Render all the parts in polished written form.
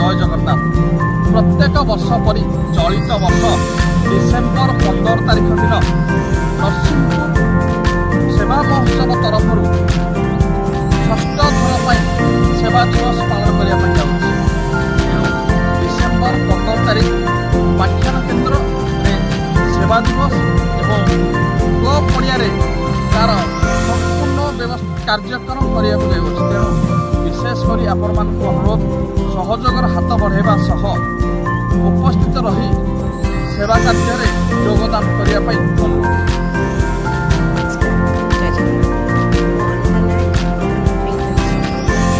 ଜୟ ଜଗନ୍ନାଥ। ପ୍ରତ୍ୟେକ ବର୍ଷ ପରି ଚଳିତ ବର୍ଷ ଡିସେମ୍ବର 15 ତାରିଖ ଦିନ ନରସିଂହପୁର ସେବା ମହୋତ୍ସବ ତରଫରୁ ଷଷ୍ଠ ଥର ପାଇଁ ସେବା ଦିବସ ପାଳନ କରିବା ପାଇଁ ଯାଉଛି। ତେଣୁ ଡିସେମ୍ବର 15 ତାରିଖ ଉପାଖ୍ୟାନ କେନ୍ଦ୍ରରେ ସେବା ଦିବସ ଏବଂ କ୍ଲବ ପଡ଼ିଆରେ ତାର ସମ୍ପୂର୍ଣ୍ଣ ବ୍ୟବସ୍ଥା କାର୍ଯ୍ୟକ୍ରମ କରିବାକୁ ଯାଉଅଛି। ତେଣୁ ବିଶେଷ କରି ଆପଣମାନଙ୍କୁ ଅନୁରୋଧ, ସହଯୋଗର ହାତ ବଢ଼ାଇବା ସହ ଉପସ୍ଥିତ ରହି ସେବା କାର୍ଯ୍ୟରେ ଯୋଗଦାନ କରିବା ପାଇଁ ଅନୁରୋଧ। ନମସ୍କାର, ଜୟ ଜଗନ୍ନାଥ। ମୁଁ ଅନିତା ନାୟକ, ଡିସେମ୍ବର 15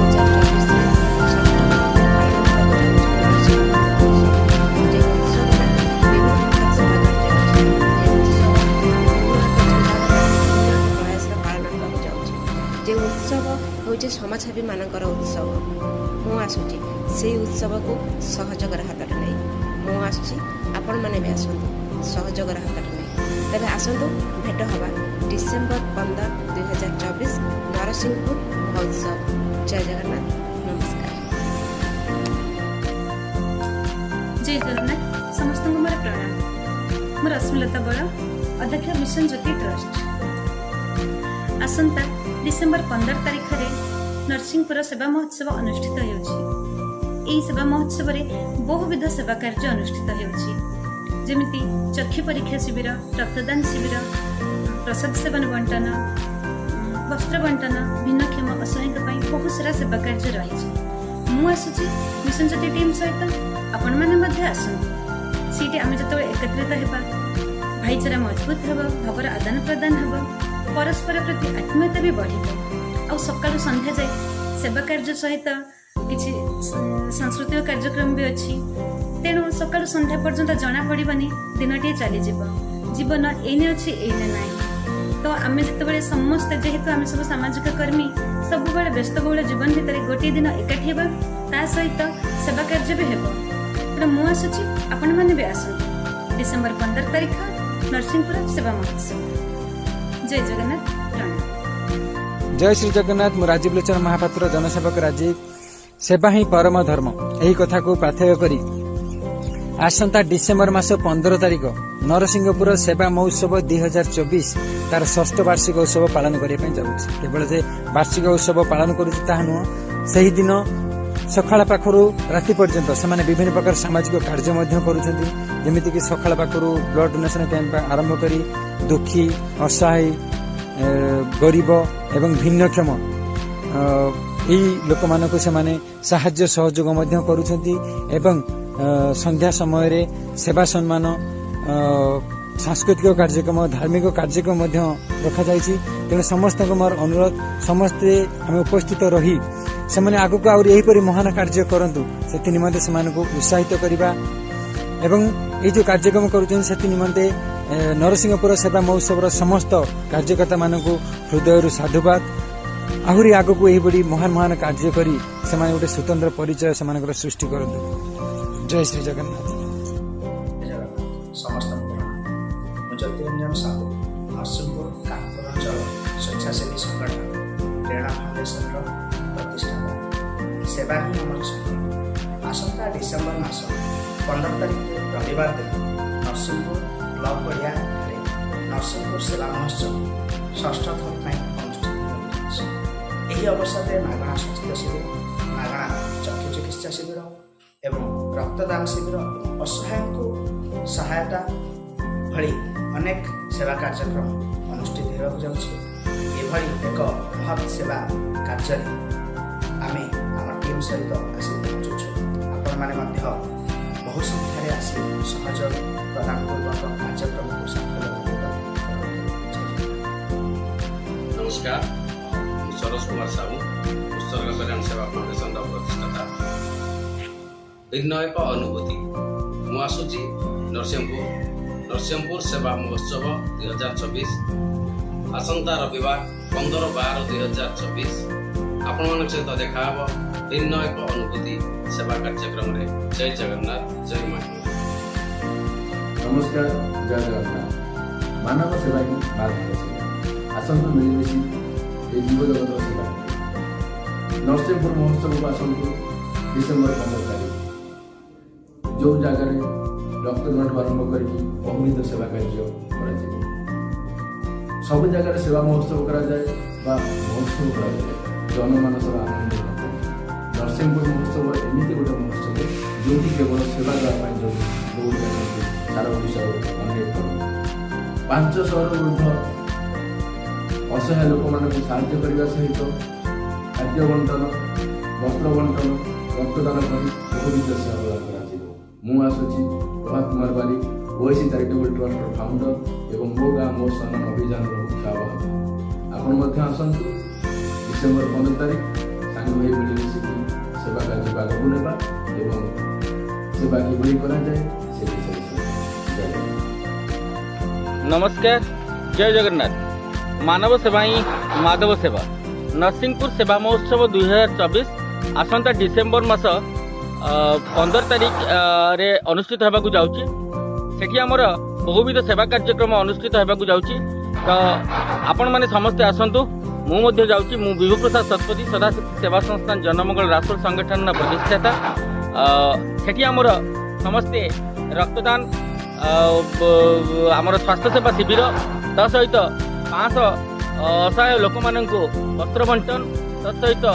2024ରେ ଷଷ୍ଠ ଥର ପାଳନ ହେବାକୁ ଯାଉଛି ସେବା ମହୋତ୍ସବ। ଯେ ଉତ୍ସବରେ ବିଭିନ୍ନ ପ୍ରକାର ସେବା କାର୍ଯ୍ୟ ଅଛି, ଯେ ଉତ୍ସବ ବିଭିନ୍ନ ଏକ ଚିନ୍ତାଧାରା, ବିଭିନ୍ନ ଏକ ପ୍ରୟାସରେ ପାଳନ ହେବାକୁ ଯାଉଛି, ଯେ ଉତ୍ସବ ହେଉଛି ସମାଜସେବୀମାନଙ୍କର ଉତ୍ସବ। ମୁଁ ଆସୁଛି ସେଇ ଉତ୍ସବକୁ ସହଯୋଗର ହାତରେ ନେଇ। ମୁଁ ଆସୁଛି, ଆପଣମାନେ ବି ଆସନ୍ତୁ ସହଯୋଗର ହାତରେ ନେଇ। ତେବେ ଆସନ୍ତୁ, ଭେଟ ହେବା ଡିସେମ୍ବର 15 2024, ନରସିଂହପୁର ମହୋତ୍ସବ। ଜୟ ଜଗନ୍ନାଥ, ନମସ୍କାର। ଜୟ ଜଗନ୍ନାଥ। ସମସ୍ତଙ୍କୁ ମୋର ପ୍ରଣାମ। ମୁଁ ରଶ୍ମିଲତା ବଳ, ଅଧ୍ୟକ୍ଷ, ମିଶନ ଜ୍ୟୋତି ଟ୍ରଷ୍ଟ। ଆସନ୍ତା ଡିସେମ୍ବର 15 ତାରିଖରେ ନରସିଂହପୁର ସେବା ମହୋତ୍ସବ ଅନୁଷ୍ଠିତ ହେଉଛି। ଏହି ସେବା ମହୋତ୍ସବରେ ବହୁବିଧ ସେବା କାର୍ଯ୍ୟ ଅନୁଷ୍ଠିତ ହେଉଛି, ଯେମିତି ଚକ୍ଷୁ ପରୀକ୍ଷା ଶିବିର, ରକ୍ତଦାନ ଶିବିର, ପ୍ରସାଦ ସେବନ ବଣ୍ଟନ, ବସ୍ତ୍ର ବଣ୍ଟନ, ଭିନ୍ନକ୍ଷମ ଅସହାୟଙ୍କ ପାଇଁ ବହୁତ ସାରା ସେବା କାର୍ଯ୍ୟ ରହିଛି। ମୁଁ ଆସୁଛି ମିଶନ ଜ୍ୟୋତି ଟିମ୍ ସହିତ, ଆପଣମାନେ ମଧ୍ୟ ଆସନ୍ତୁ। ସେଇଠି ଆମେ ଯେତେବେଳେ ଏକତ୍ରିତ ହେବା, ଭାଇଚାରା ମଜବୁତ ହେବ, ଭାବର ଆଦାନ ପ୍ରଦାନ ହେବ, ପରସ୍ପର ପ୍ରତି ଆତ୍ମୀୟତା ବି ବଢ଼ିବ। ଆଉ ସକାଳୁ ସନ୍ଧ୍ୟା ଯାଏ ସେବା କାର୍ଯ୍ୟ ସହିତ କିଛି ସାଂସ୍କୃତିକ କାର୍ଯ୍ୟକ୍ରମ ବି ଅଛି। ତେଣୁ ସକାଳୁ ସନ୍ଧ୍ୟା ପର୍ଯ୍ୟନ୍ତ ଜଣା ପଡ଼ିବନି, ଦିନଟିଏ ଚାଲିଯିବ। ଜୀବନ ଏଇନେ ଅଛି, ଏଇନେ ନାହିଁ। ତ ଆମେ ଯେତେବେଳେ ସମସ୍ତେ, ଯେହେତୁ ଆମେ ସବୁ ସାମାଜିକ କର୍ମୀ, ସବୁବେଳେ ବ୍ୟସ୍ତବହୁଳ ଜୀବନ ଭିତରେ ଗୋଟିଏ ଦିନ ଏକାଠି ହେବା, ତା ସହିତ ସେବା କାର୍ଯ୍ୟ ବି ହେବ। ତେଣୁ ମୁଁ ଆସୁଛି, ଆପଣମାନେ ବି ଆସନ୍ତୁ। ଡିସେମ୍ବର 15 ତାରିଖ, ନରସିଂହପୁର ସେବା ମହୋତ୍ସବ। ଜୟ ଜଗନ୍ନାଥ, ପ୍ରଣାମ। ଜୟ ଶ୍ରୀ ଜଗନ୍ନାଥ। ମୁଁ ରାଜୀବ ଲୋଚନ ମହାପାତ୍ର, ଜନସେବକ ରାଜୀବ। ସେବା ହିଁ ପରମ ଧର୍ମ, ଏହି କଥାକୁ ପାଥେୟ କରି ଆସନ୍ତା ଡିସେମ୍ବର ମାସ 15 ତାରିଖ ନରସିଂହପୁର ସେବା ମହୋତ୍ସବ 2024 ତାର ଷଷ୍ଠ ବାର୍ଷିକ ଉତ୍ସବ ପାଳନ କରିବା ପାଇଁ ଯାଉଛି। କେବଳ ଯେ ବାର୍ଷିକ ଉତ୍ସବ ପାଳନ କରୁଛି ତାହା ନୁହଁ, ସେହିଦିନ ସକାଳ ପାଖରୁ ରାତି ପର୍ଯ୍ୟନ୍ତ ସେମାନେ ବିଭିନ୍ନ ପ୍ରକାର ସାମାଜିକ କାର୍ଯ୍ୟ ମଧ୍ୟ କରୁଛନ୍ତି। ଯେମିତିକି ସକାଳ ପାଖରୁ ବ୍ଲଡ ଡୋନେସନ କ୍ୟାମ୍ପ ଆରମ୍ଭ କରି ଦୁଃଖୀ, ଅସହାୟ, ଗରିବ ଏବଂ ଭିନ୍ନକ୍ଷମ ଏଇ ଲୋକମାନଙ୍କୁ ସେମାନେ ସାହାଯ୍ୟ ସହଯୋଗ ମଧ୍ୟ କରୁଛନ୍ତି ଏବଂ ସନ୍ଧ୍ୟା ସମୟରେ ସେବା ସମ୍ମାନ, ସାଂସ୍କୃତିକ କାର୍ଯ୍ୟକ୍ରମ, ଧାର୍ମିକ କାର୍ଯ୍ୟକ୍ରମ ମଧ୍ୟ ରଖାଯାଇଛି। ତେଣୁ ସମସ୍ତଙ୍କୁ ମୋର ଅନୁରୋଧ, ସମସ୍ତେ ଆମେ ଉପସ୍ଥିତ ରହି ସେମାନେ ଆଗକୁ ଆହୁରି ଏହିପରି ମହାନ କାର୍ଯ୍ୟ କରନ୍ତୁ ସେଥି ନିମନ୍ତେ ସେମାନଙ୍କୁ ଉତ୍ସାହିତ କରିବା ଏବଂ ଏଇ ଯେଉଁ କାର୍ଯ୍ୟକ୍ରମ କରୁଛନ୍ତି ସେଥି ନିମନ୍ତେ ନରସିଂହପୁର ସେବା ମହୋତ୍ସବର ସମସ୍ତ କାର୍ଯ୍ୟକର୍ତ୍ତାମାନଙ୍କୁ ହୃଦୟରୁ ସାଧୁବାଦ। ଆହୁରି ଆଗକୁ ଏହିଭଳି ମହାନ ମହାନ କାର୍ଯ୍ୟ କରି ସେମାନେ ଗୋଟେ ସ୍ୱତନ୍ତ୍ର ପରିଚୟ ସେମାନଙ୍କର ସୃଷ୍ଟି କରନ୍ତୁ। ଜୟ ଶ୍ରୀ ଜଗନ୍ନାଥ। ଜୟ ଜଗନ୍ନାଥ। ସମସ୍ତଙ୍କୁ ପ୍ରଣାମ। ମୁଁ ଜ୍ୟୋତିରଞ୍ଜନ ସାହୁ, ନରସିଂହପୁର କାନପୁର ଅଞ୍ଚଳ ସ୍ୱେଚ୍ଛାସେବୀ ସଂଗଠନ ପ୍ରେରଣା ଫାଉଣ୍ଡେସନର ପ୍ରତିଷ୍ଠାତା। ସେବା ହିଁ ଆମର ସଂକଳ୍ପ। ଆସନ୍ତା ଡିସେମ୍ବର ମାସ 15 ତାରିଖ ରବିବାର ଦିନ ନରସିଂହପୁର କ୍ଲବ ପଡ଼ିଆଠାରେ ନରସିଂହପୁର ସେବା ମହୋତ୍ସବ ଷଷ୍ଠ ଥର ପାଇଁ ଅନୁଷ୍ଠିତ ହେବାକୁ ଯାଉଛି। ଏହି ଅବସରରେ ମାଗଣା ସ୍ୱାସ୍ଥ୍ୟ ଶିବିର, ମାଗଣା ଚକ୍ଷୁ ଚିକିତ୍ସା ଶିବିର ଏବଂ ରକ୍ତଦାନ ଶିବିର ଏବଂ ଅସହାୟଙ୍କୁ ସହାୟତା ଭଳି ଅନେକ ସେବା କାର୍ଯ୍ୟକ୍ରମ ଅନୁଷ୍ଠିତ ହେବାକୁ ଯାଉଛି। ଏଭଳି ଏକ ମହତ୍ ସେବା କାର୍ଯ୍ୟରେ ଆମେ ଆମ ଟିମ୍ ସହିତ ଆସି ପହଞ୍ଚୁଛୁ। ଆପଣମାନେ ମଧ୍ୟ ବହୁ ସଂଖ୍ୟାରେ ଆସି ସହଯୋଗ ପ୍ରଦାନ ପୂର୍ବକ କାର୍ଯ୍ୟକ୍ରମକୁ ସାଫଲ୍ୟମଣ୍ଡିତ କରନ୍ତୁ। ଜୟ ଜଗନ୍ନାଥ। ନମସ୍କାର, ମୁଁ ସରୋଜ କୁମାର ସାହୁ, ଉତ୍ସର୍ଗ କଲ୍ୟାଣ ସେବା ଫାଉଣ୍ଡେସନର ପ୍ରତିଷ୍ଠାତା। ଭିନ୍ନ ଏକ ଅନୁଭୂତି। ମୁଁ ଆସୁଛି ନରସିଂହପୁର, ନରସିଂହପୁର ସେବା ମହୋତ୍ସବ 2024, ଆସନ୍ତା ରବିବାର 15/12/2024। ଆପଣମାନଙ୍କ ସହିତ ଦେଖାହେବ ଭିନ୍ନ ଏକ ଅନୁଭୂତି ସେବା କାର୍ଯ୍ୟକ୍ରମରେ। ଜୟ ଜଗନ୍ନାଥ, ଜୟ ମା। ନମସ୍କାର, ଜୟ ଜଗନ୍ନାଥ। ମାନବ ସେବା ହିଁ ମାଧବ ସେବା। ଆସନ୍ତୁ ମିଳିମିଶି ଏହି ଜୀବଜଗତର ସେବା କରିବା। ନରସିଂହପୁର ମହୋତ୍ସବକୁ ଆସନ୍ତୁ ଡିସେମ୍ବର 15 ତାରିଖ, ଯେଉଁ ଜାଗାରେ ରକ୍ତଦାନଠୁ ଆରମ୍ଭ କରିକି ବହୁବିଧ ସେବା କାର୍ଯ୍ୟ କରାଯିବ। ସବୁ ଜାଗାରେ ସେବା ମହୋତ୍ସବ କରାଯାଏ ବା ମହୋତ୍ସବ କରାଯାଏ ଜନମାନସର ଆନନ୍ଦ ପାଇଁ। ନରସିଂହପୁର ମହୋତ୍ସବ ଏମିତି ଗୋଟେ ମହୋତ୍ସବ, ଯେଉଁଠି କେବଳ ସେବା ଦେବା ପାଇଁ ଯେଉଁ ଦୌଡ଼ି ଆସନ୍ତି ସାରା ଓଡ଼ିଶାରୁ ଅନେକ କର୍ମୀ। 500ରୁ ଉର୍ଦ୍ଧ୍ୱ ଅସହାୟ ଲୋକମାନଙ୍କୁ ସାହାଯ୍ୟ କରିବା ସହିତ ଖାଦ୍ୟ ବଣ୍ଟନ, ବସ୍ତ୍ର ବଣ୍ଟନ, ରକ୍ତଦାନ କରି ବହୁବିଧ ସେବା ପ୍ରଦାନ କରାଯିବ। ମୁଁ ଆସୁଛି, ପ୍ରଭାତ କୁମାର ବାରିକ, ଓଏସି ଚାରିଟେବଲ ଟ୍ରଷ୍ଟର ଫାଉଣ୍ଡର ଏବଂ ମୋ ଗାଁ ମୋ ସମ୍ମାନ ଅଭିଯାନର ମୁଖ୍ୟ ଆବାହକ। ଆପଣ ମଧ୍ୟ ଆସନ୍ତୁ ଡିସେମ୍ବର 15 ତାରିଖ, ସାଙ୍ଗ ହୋଇ ମିଳିମିଶିକି ସେବା କାର୍ଯ୍ୟକୁ ଆଗକୁ ନେବା ଏବଂ ସେବା କିଭଳି କରାଯାଏ ସେ ବିଷୟରେ ଶିଖିବା। ଜୟ ଜଗନ୍ନାଥ। ନମସ୍କାର, ଜୟ ଜଗନ୍ନାଥ। ମାନବ ସେବା ହିଁ ମାଧବ ସେବା। ନରସିଂହପୁର ସେବା ମହୋତ୍ସବ 2024 ଆସନ୍ତା ଡିସେମ୍ବର ମାସ 15 ତାରିଖରେ ଅନୁଷ୍ଠିତ ହେବାକୁ ଯାଉଛି। ସେଠି ଆମର ବହୁବିଧ ସେବା କାର୍ଯ୍ୟକ୍ରମ ଅନୁଷ୍ଠିତ ହେବାକୁ ଯାଉଛି। ତ ଆପଣମାନେ ସମସ୍ତେ ଆସନ୍ତୁ, ମୁଁ ମଧ୍ୟ ଯାଉଛି। ମୁଁ ବିଭୁପ୍ରସାଦ ଶତପଥୀ, ସଦାଶକ୍ତି ସେବା ସଂସ୍ଥାନ ଜନମଙ୍ଗଳ ରାସୋଳ ସଂଗଠନର ପ୍ରତିଷ୍ଠାତା। ସେଠି ଆମର ସମସ୍ତେ ରକ୍ତଦାନ, ଆମର ସ୍ୱାସ୍ଥ୍ୟ ସେବା ଶିବିର, ତା ସହିତ 500 ଅସହାୟ ଲୋକମାନଙ୍କୁ ବସ୍ତ୍ର ବଣ୍ଟନ, ତା ସହିତ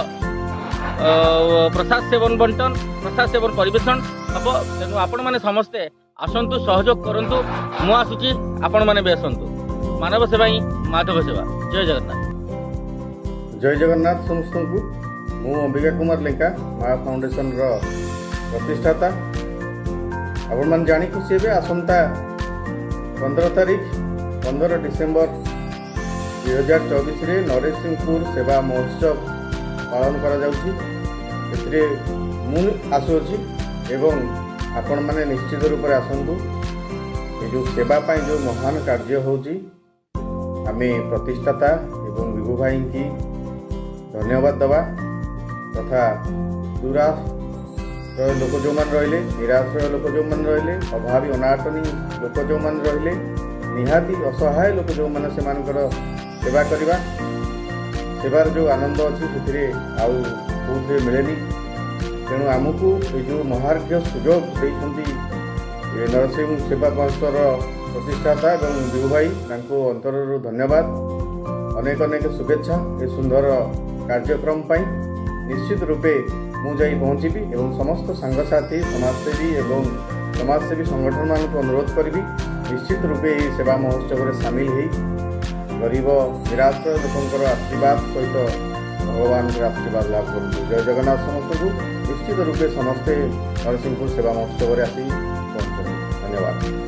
ପ୍ରସାଦ ସେବନ ବଣ୍ଟନ, ପ୍ରସାଦ ସେବନ ପରିବେଷଣ ହେବ। ତେଣୁ ଆପଣମାନେ ସମସ୍ତେ ଆସନ୍ତୁ, ସହଯୋଗ କରନ୍ତୁ। ମୁଁ ଆସୁଛି, ଆପଣମାନେ ବି ଆସନ୍ତୁ। ମାନବ ସେବା ହିଁ ମାଧବ ସେବା। ଜୟ ଜଗନ୍ନାଥ। ଜୟ ଜଗନ୍ନାଥ ସମସ୍ତଙ୍କୁ। ମୁଁ ଅମ୍ବିକା କୁମାର ଲେଙ୍କା, ମା ଫାଉଣ୍ଡେସନର ପ୍ରତିଷ୍ଠାତା। ଆପଣମାନେ ଜାଣି ଖୁସି ହେବେ, ଆସନ୍ତା 15 ତାରିଖ, 15 ଡିସେମ୍ବର 2024ରେ ନରସିଂହପୁର ସେବା ମହୋତ୍ସବ ପାଳନ କରାଯାଉଛି। ଏଥିରେ ମୁଁ ଆସୁଅଛି ଏବଂ ଆପଣମାନେ ନିଶ୍ଚିତ ରୂପରେ ଆସନ୍ତୁ। ଏ ଯେଉଁ ସେବା ପାଇଁ ଯେଉଁ ମହାନ କାର୍ଯ୍ୟ ହେଉଛି, ଆମେ ପ୍ରତିଷ୍ଠାତା ଏବଂ ବିଭୁ ଭାଇଙ୍କି ଧନ୍ୟବାଦ ଦେବା ତଥା ଦୁରାଶ୍ରୟ ଲୋକ ଯେଉଁମାନେ ରହିଲେ, ନିରାଶ୍ରୟ ଲୋକ ଯେଉଁମାନେ ରହିଲେ, ଅଭାବୀ ଅନାଟନୀ ଲୋକ ଯେଉଁମାନେ ରହିଲେ, ନିହାତି ଅସହାୟ ଲୋକ ଯେଉଁମାନେ, ସେମାନଙ୍କର ସେବା କରିବା। ସେବାର ଯେଉଁ ଆନନ୍ଦ ଅଛି, ସେଥିରେ ଆଉ କେଉଁଥିରେ ମିଳେନି। ତେଣୁ ଆମକୁ ଏ ଯେଉଁ ମହାର୍ଘ୍ୟ ସୁଯୋଗ ଦେଇଛନ୍ତି ଏ ନରସିଂହ ସେବା ମହୋତ୍ସବର ପ୍ରତିଷ୍ଠାତା ଏବଂ ବିଭୁ ଭାଇ, ତାଙ୍କୁ ଅନ୍ତରରୁ ଧନ୍ୟବାଦ, ଅନେକ ଅନେକ ଶୁଭେଚ୍ଛା ଏ ସୁନ୍ଦର କାର୍ଯ୍ୟକ୍ରମ ପାଇଁ। ନିଶ୍ଚିତ ରୂପେ ମୁଁ ଯାଇ ପହଞ୍ଚିବି ଏବଂ ସମସ୍ତ ସାଙ୍ଗସାଥି, ସମାଜସେବୀ ଏବଂ ସମାଜସେବୀ ସଂଗଠନମାନଙ୍କୁ ଅନୁରୋଧ କରିବି, ନିଶ୍ଚିତ ରୂପେ ଏହି ସେବା ମହୋତ୍ସବରେ ସାମିଲ ହେଇ ଗରିବ ନିରାଶ୍ରୟ ଲୋକଙ୍କର ଆଶୀର୍ବାଦ ସହିତ ଭଗବାନଙ୍କର ଆଶୀର୍ବାଦ ଲାଭ କରନ୍ତୁ। ଜୟ ଜଗନ୍ନାଥ ସମସ୍ତଙ୍କୁ। ନିଶ୍ଚିତ ରୂପେ ସମସ୍ତେ ନରସିଂହପୁର ସେବା ମହୋତ୍ସବରେ ଆସି ପହଞ୍ଚନ୍ତୁ। ଧନ୍ୟବାଦ।